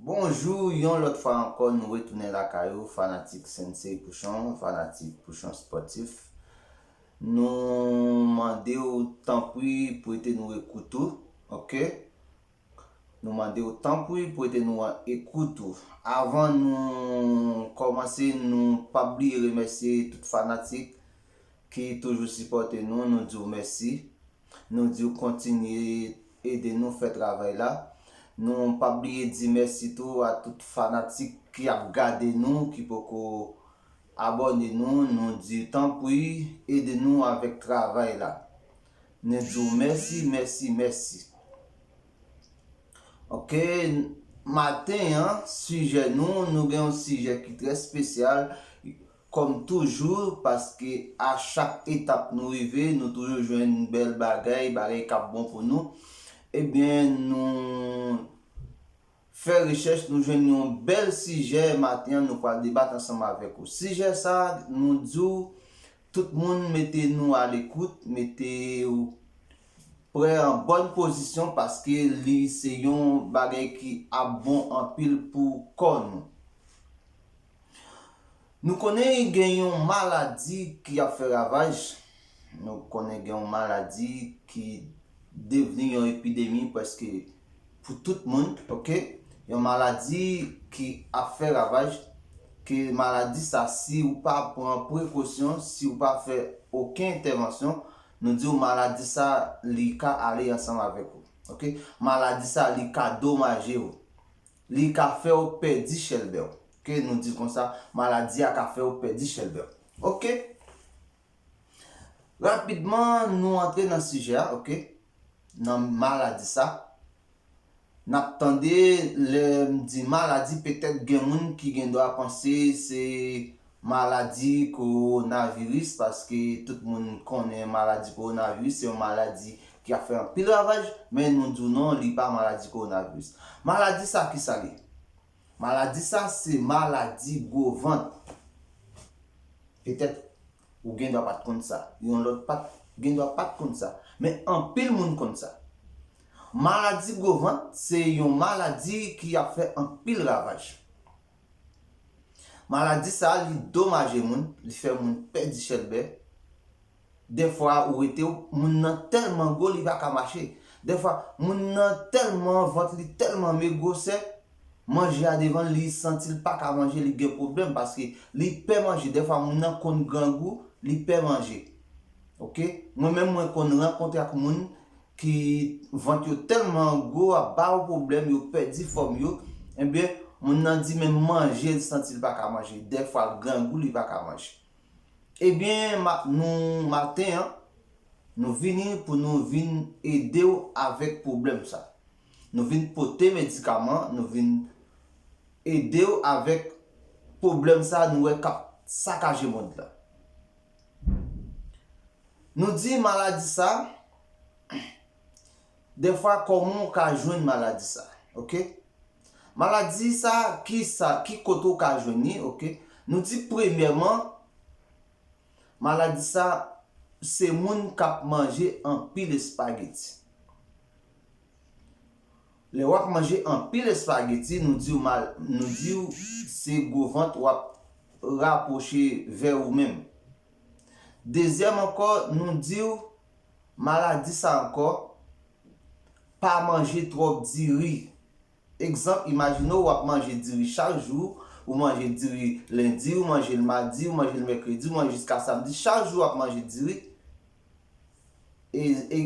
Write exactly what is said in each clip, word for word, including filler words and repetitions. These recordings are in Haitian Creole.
Bonjou, yon lòt fwa ankò, nou retounen lakay ou, fanatik Sensei Pouchon, fanatik Pouchon Spòtif. Nou mande w tanpri prete nou ekout ou, oke? Nou mande w tanpri prete nou an ekout ou. Avan nou kòmanse, nou p ap bliye remèsye tout fanatik ki toujou sipòte nou, nou di w mèsi. Nou di w kontinye ede nou fè travay la. Nou p ap bliye di mèsi tou a tout fanatik ki ap gade nou, ki poko abòne nou. Nou di tanpri, ede nou avèk travay la. Nou di w mèsi, mèsi, mèsi. Oke, maten an, sijè nou, nou gen yon sijè ki trè espesyal. Kòm toujou, paske a chak etap nou rive, nou toujou jwenn bèl bagay, bagay k ap bon pou nou. Ebyen, nou fè rechèch, nou jwenn yon bèl sijè maten an, nou pral debat ansanm avèk ou. Sijè sa, nou di w, tout moun mete nou alekout, mete w prè an bòn pozisyon, paske li se yon bagay ki ap bon anpil pou kò nou. Nou konnen gen yon maladi ki ap fè ravaj. Nou konnen gen yon maladi ki devni yon epidemi prèske pou tout moun, oke? Yon maladi ki ap fè ravaj, ke maladi sa, si ou pa pran prekosyon, si ou pa fè okenn entèvansyon, nou di w maladi sa, li ka ale ansanm avèk ou, oke? Maladi sa, li ka domaje w. Li ka fè w pèdi chèlbè w. Ke nou di l konsa, maladi a ka fè w pèdi chèlbè w. Oke? Rapidman, nou antre nan sijè a, oke? Nan maladi sa. N ap tande, lè m di maladi, petèt gen moun ki gen dwa panse se maladi kowonaviris, paske tout moun konnen maladi kowonaviris, se yon maladi ki ap fè anpil ravaj, men nou di w non, li pa maladi kowonaviris. Maladi sa, ki sa li? Maladi sa, se maladi gwo vant. Petèt, ou gen dwa pa t konn sa. Yon lòt pa t, gen dwa pa t konn sa. Men anpil moun konn sa. Maladi gwo vant, se yon maladi ki ap fè anpil ravaj. Maladi sa, li domaje moun, li fè moun pèdi chèlbè. Dèfwa, ou rete, moun nan tèlman gwo, li pa ka mache. Dèfwa, moun nan tèlman, vant li tèlman me gwosè, manje a devan l, li santi l pa ka manje, li gen pwoblèm, paske li pè manje. Dèfwa, moun nan konn grangou, li pè manje. Oke? Mwen menm, mwen konn rankontre ak moun ki vant yo tèlman gwo, ap ba yo pwoblèm, yo pèdi fòm yo, ebyen, moun nan di menm manje, li santi l pa ka manje. Dèfwa, grangou, li pa ka manje. Ebyen, ma-, nou, maten an, nou vini pou nou vin ede w avèk pwoblèm sa. Nou vin pote medikaman, nou vin ede w avèk pwoblèm sa nou wè k ap sakaje mond lan. Nou di maladi sa, dèfwa kòman w ka jwenn maladi sa, oke? Maladi sa, ki sa, ki kote w ka jwenn li, oke? Nou di premyèman, maladi sa, se moun k ap manje anpil espageti. Lè w ap manje anpil espageti, nou di w mal, nou di w se gwo vant w ap rapwoche vè ou menm. Dezyèm ankò, nou di w maladi sa ankò, pa manje twòp diri. Egzanp, imajine w ap manje diri chak jou, ou manje diri lendi, ou manje l madi, ou manje l mèkredi, ou manje jiska samdi, chak jou w ap manje diri. E, e,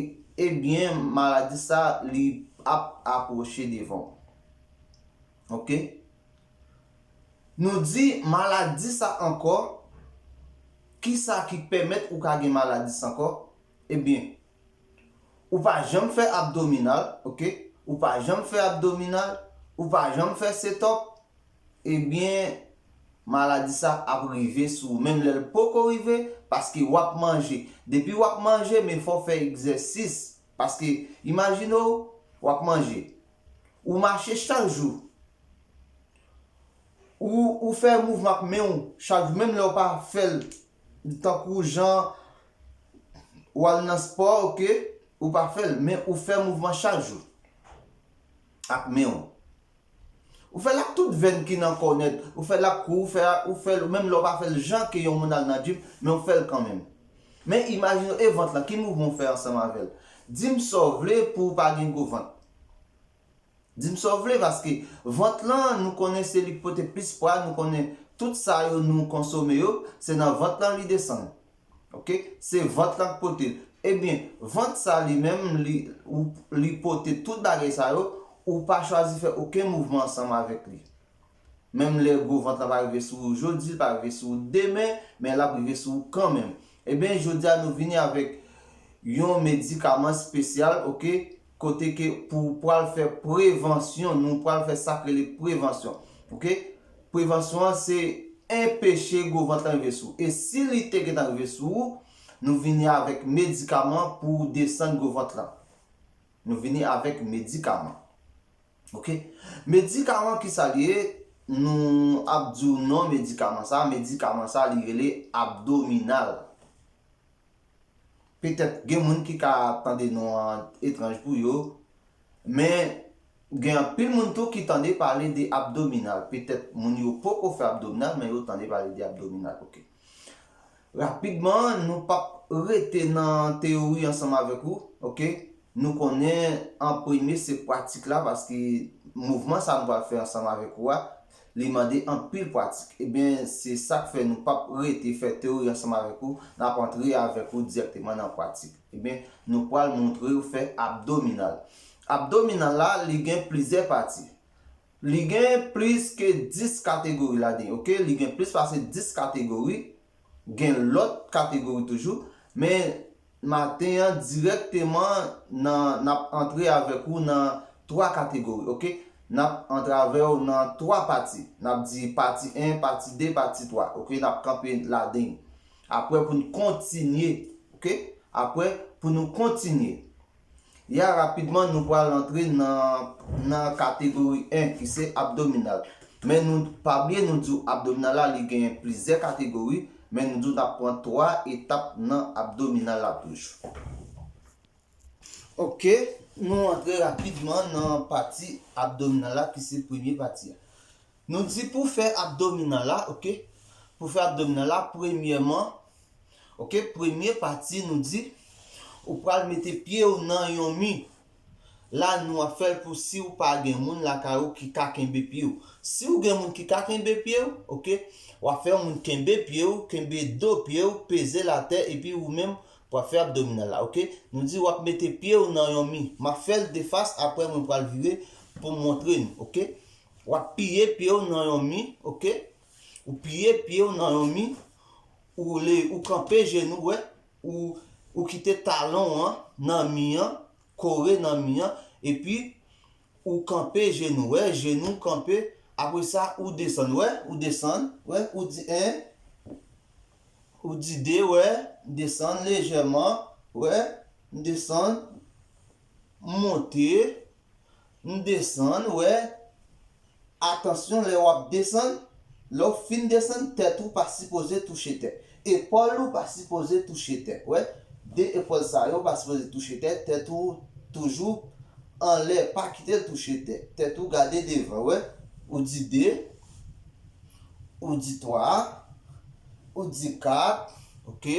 ebyen, maladi sa, li ap apwoche devan w. Oke? Nou di maladi sa ankò, kisa ki pèmèt ou ka gen maladi sa ankò? Ebyen, ou pa janm fè abdominal, oke? Ou pa janm fè abdominal, ou pa janm fè setòp, ebyen, maladi sa ap rive sou ou, menm lè l poko rive, paske w ap manje. Depi w ap manje, men fò w fè egzèsis, paske imajine w, w ap manje. Ou mache chak jou. Ou, ou fè mouvman ak men w chak jou, menm lè w pa fè l, tankou jan w al nan spò, oke, ou pa fè l, men ou fè mouvman chak jou ak men w. Ou fè l ak tout venn ki nan kò w nèt. Ou fè l ak kou, ou fè, ou fè l, menm lè w pa fè l jan ke yon moun al nan gym, men ou fè l kanmenm. Men imajine w, e vant lan, ki mouvman w fè ansanm avè l? Di m sa w vle pou w pa gen gwo vant. Di m sa w vle, paske vant lan, nou konnen se li k pote plis pwa, nou konnen tout sa yo nou konsome yo, se nan vant lan li desann. Oke? Se vant lan k pote l. Ebyen, vant sa li menm, li, ou, li pote tout bagay sa yo, ou pa chwazi fè okenn mouvman ansanm avèk li. Menm lè gwo vant lan pa rive sou ou jodi, l pa rive sou ou demen, men l ap rive sou ou kanmenm. Ebyen, jodi a nou vini avèk yon medikaman espesyal, oke, kote ke pou pral fè prevansyon, nou pral fè sa k rele prevansyon, oke? Prevansyon an se enpeche gwo vant lan rive sou ou. E si li te gentan rive sou ou, nou vini avèk medikaman pou desann gwo vant lan. Nou vini avèk medikaman. Oke? Medikaman ki sa li ye? Nou ap di w non medikaman sa. Medikaman sa li rele abdominal. Petèt gen moun ki ka tande non an etranj pou yo, men gen anpil moun tou ki tande pale de abdominal. Petèt moun yo poko fè abdominal, men yo tande pale de abdominal. Oke. Rapidman, nou p ap rete nan teyori ansanm avèk ou, oke? Nou konnen an premye se pratik la, paske mouvman sa nou pral fè ansanm avèk ou a, li mande anpil pratik. Ebyen, se sa k fè nou p ap rete fè teyori ansanm avèk ou, n ap antre avèk ou dirèkteman nan pratik. Ebyen, nou pral montre w fè abdominal. Abdominal la, li gen plizyè pati. Li gen plis ke dis kategori ladan, oke? Li gen plis pase dis kategori. Gen lòt kategori toujou, men maten an dirèkteman nan, n ap antre avèk ou nan twa kategori, oke? N ap antre avè w nan twa pati. N ap di pati en, pati de, pati twa, oke? N ap kanpe ladan. Apre pou n kontinye, oke? Apre pou nou kontinye. Ya, rapidman, nou pral antre nan, nan kategori en, ki se abdominal. Men nou pa bliye, nou di w abdominal la, li gen plizyè kategori, men nou di w n ap pran twa etap nan abdominal la toujou. Oke, nou antre rapidman nan pati abdominal la, ki se premye pati a. Nou di pou fè abdominal la, oke? Pou fè abdominal la, premyèman, oke, premye pati, nou di, ou pral mete pye w nan yon mi. La, nou ap fè l pou si w pa gen moun lakay ou ki ka kenbe pye w. Si w gen moun ki ka kenbe pye w, oke, w ap fè yon moun kenbe pye w, kenbe do pye w, peze l atè, epi ou menm, w ap fè abdominal la, oke? Nou di w ap mete pye w nan yon mi. M ap fè l de fas, apre mwen pral vire pou m montre nou, oke? W ap piye pye w nan yon mi, oke? Ou piye pye w nan yon mi, ou le, ou kanpe jenou, wè, ou, ou kite talon an nan mi an, kore nan mi an, epi ou kanpe jenou, wè, jenou kanpe, apre sa, ou desann, wè, ou desann, wè, ou di en, ou di de, wè, desann lejèman, wè, desann, monte, M desann, wè. Atansyon, lè w ap desann, lè w fin desann, tèt ou pa sipoze touche tè. Epòl ou pa sipoze touche tè. Wè, de epòl sa yo pa sipoze touche tè. Tèt ou toujou anlè, pa kite l touche tè. Tèt ou gade devan, wè. Ou di de, ou di twa, ou di kat, oke,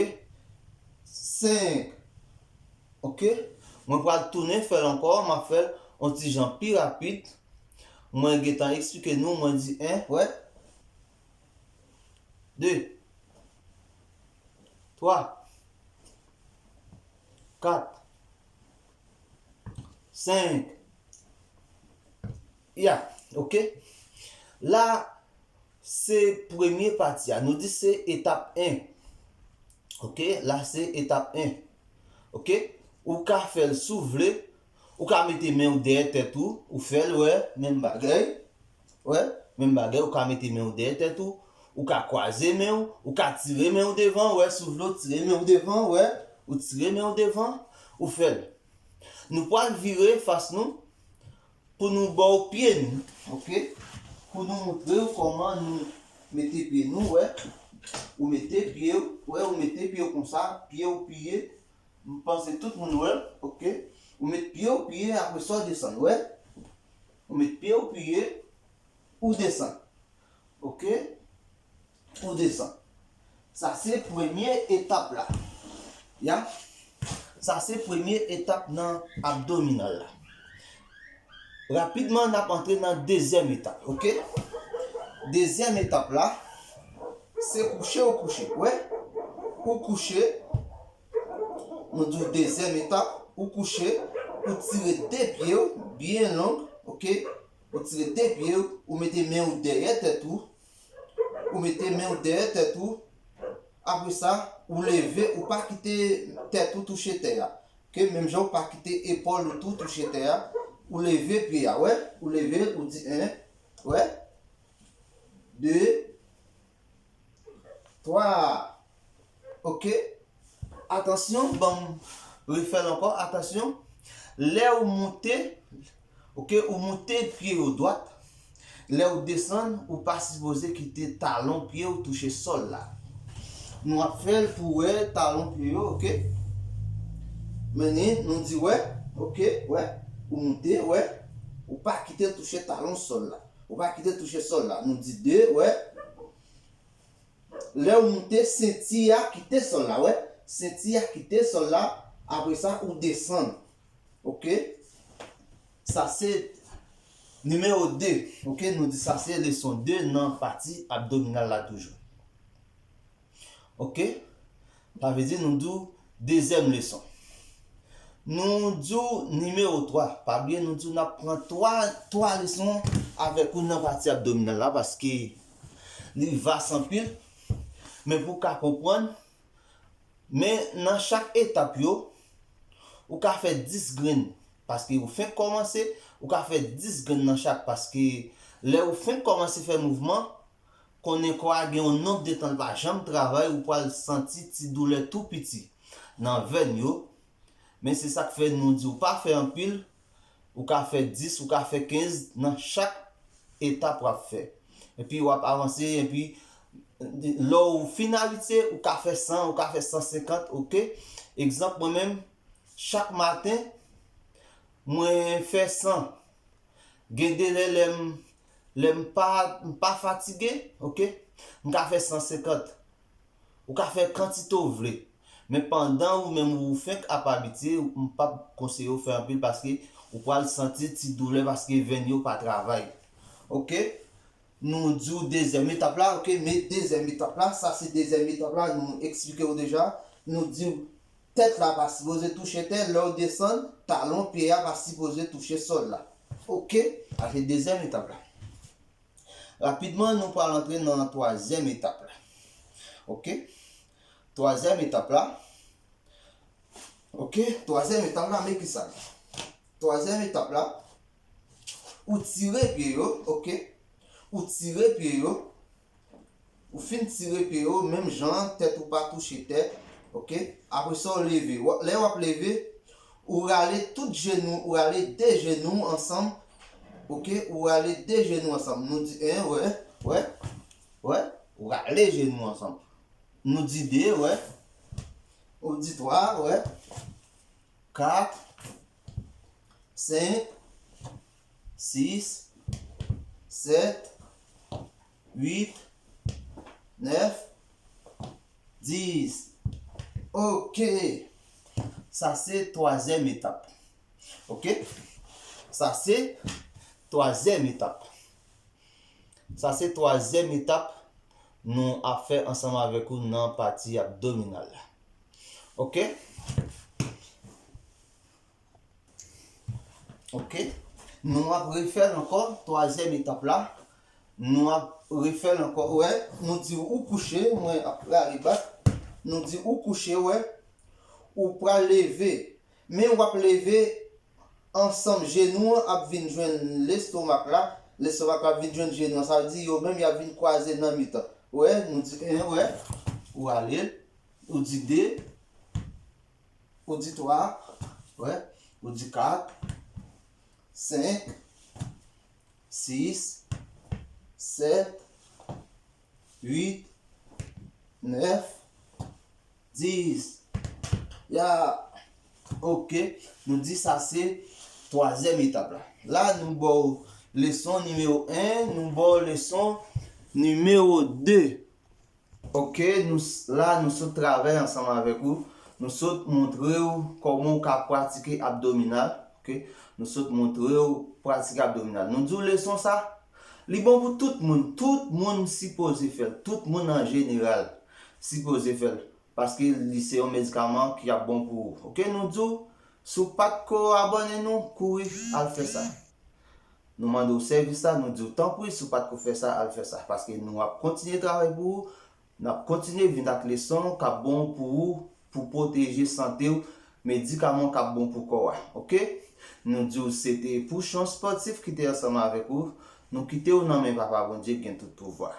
senk. Oke? Mwen pral tounen fè l ankò, m ap fè l yon ti jan pi rapid. Mwen gentan eksplike nou, mwen di en, wè. De. Twa. Kat. Senk. Ya, oke. La, se premye pati a. Nou di se etap en. Oke, la se etap en. Oke, ou ka fè l si w vle. Ou ka mete men w dèyè tèt ou, ou fè l, wè, menm bagay. Wè, menm bagay, ou ka mete men w dèyè tèt ou. Ou ka kwaze men w, ou ka tire men w devan, wè, si w vle w tire men w devan, wè. Ou tire men w devan, ou fè l. Nou pral vire fas nou pou nou ba w pye nou, oke? Pou nou montre w kòman nou mete pye nou, wè. Ou mete pye w, wè, ou mete pye w konsa, pye w piye. M panse tout moun wè l, oke? Ou met pye w piye, apre sa w desann, wè. Ou met pye w piye, ou desann. Oke? Ou desann. Sa se premye etap la. Ya. Sa se premye etap nan abdominal la. Rapidman, n ap antre nan dezyèm etap, oke? Dezyèm etap la, se kouche ou kouche. Wè? Ou kouche, nou di w dezyèm etap, ou kouche, ou tire de pye w byen long, oke? Ou tire de pye w, ou mete men w dèyè tèt ou, ou mete men w dèyè tèt ou, apre sa, ou leve, ou pa kite tèt ou touche tè a. Oke, menm jan ou pa kite epòl ou tou touche tè a, ou leve pye a, wè, ou leve l, ou di en, wè, de, twa, oke, atansyon, ban m refè l ankò, atansyon, lè ou moute, oke, ou moute pye yo dwat, lè ou desann, ou pa sipoze kite talon pye w touche sòl la. Nou ap fè l pou wè talon pye yo, oke? Men ni, nou di wè, oke, wè, ou moute, wè, ou pa kite l touche talon sòl la. Ou pa kite l touche sòl la. Nou di de, wè. Lè ou moute, senti a kite sòl la, wè. Senti a kite sòl la, apre sa, ou desann. Oke? Sa se nimewo de. Oke? Nou di sa se leson de nan pati abdominal la toujou. Oke? Sa vle di nou di w dezyèm leson. Nou di w nimewo twa. Pa bliye, nou di w n ap pran twa, twa leson avèk ou nan pati abdominal la, paske li vas anpil. Men pou w ka konprann, men nan chak etap yo, ou ka fè dis grenn. Paske ou fenk kòmanse, ou ka fè dis grenn nan chak. Paske lè ou fenk kòmanse fè mouvman, konnen kò a gen yon nonb de tan l pa janm travay, ou pral santi ti doulè tou piti nan venn yo. Men se sa k fè nou di w pa fè anpil, ou ka fè dis, ou ka fè kenz nan chak etap w ap fè. Epi w ap avanse, epi lè w fin abitye, ou ka fè san, ou ka fè san senkant, oke? Egzanp, mwen menm, chak maten, mwen fè san. Gen de lè, lè m, lè m pa, m pa fatige, oke? M ka fè san senkant. Ou ka fè kantite w vle. Men pandan ou menm ou fenk ap abitye, m p ap konseye w fè anpil paske ou pral santi ti doulè paske venn yo pa travay. Oke? Nou di w dezyèm etap la, oke? Men dezyèm etap la, sa se dezyèm etap la, nou eksplike w deja. Nou di w tèt la pa sipoze touche tè, lè w desann, talon pye a pa sipoze touche sòl la. Oke? Sa se dezyèm etap la. Rapidman, nou pral antre nan twazyèm etap la. Oke? Twazyèm etap la. Oke? Twazyèm etap la, men ki sa l ye? Twazyèm etap la, ou tire pye yo, oke? Ou tire pye yo. Ou fin tire pye yo, menm jan an, tèt ou pa touche tè, oke? Apre sa, w leve. W ap, lè w ap leve, ou rale tout jenou, ou rale de jenou w ansanm, oke? Ou rale de jenou w ansanm. Nou di en, wè, wè, wè, ou rale jenou w ansanm. Nou di de, wè. Ou di twa, wè. Kat, senk, sis, sèt, uit, nèf, dis. Oke. Sa se twazyèm etap. Oke? Sa se twazyèm etap. Sa se twazyèm etap nou ap fè ansanm avèk ou nan pati abdominal la. Oke? Oke? Nou ap refè l ankò, twazyèm etap la. Nou ap refè l ankò. Wè, nou di ou kouche, mwen ap rale bak. Nou di ou kouche, wè. Ou pral leve. Men w ap leve ansanm, jenou an ap vin jwenn lestomak la, lestomak la ap vin jwenn jenou an, sa vle di yo menm y ap vin kwaze nan mitan. Wè, nou di en, wè, ou rale l, ou di de, ou di twa, wè, ou di kat, senk, sis, sèt, uit, nèf, dis. Ya, oke, nou di sa se twazyèm etap la. La, nou ba w Leson nimewo en, nou ba w leson nimewo de. Ok, nou s- la nou sot travay ansanm avèk ou. Nou sot montre w kòman w ka pratike abdominal. Ok, nou sot montre w pratike abdominal. Nou di w leson sa, li bon pou tout moun. Tout moun sipoze fè l. Tout moun an jeneral sipoze fè l. Paske li se yon medikaman ki ap bon pou ou. Ok, nou di w, si w pa t ko abòne nou, kouri al fè sa. Nou mande w sèvis la, nou di w tanpri, si w pa t ko fè sa, al fè sa. Paske nou ap kontinye travay pou ou, n ap kontinye vin ak leson k ap bon pou ou, pou pwoteje sante w, medikaman k ap bon pou kò a. Ok? Nou di w se te Pouchon Spòtif ki te ansanm avèk ou. Nou kite w nan men Papa Bondye ki gen tout pouvwa.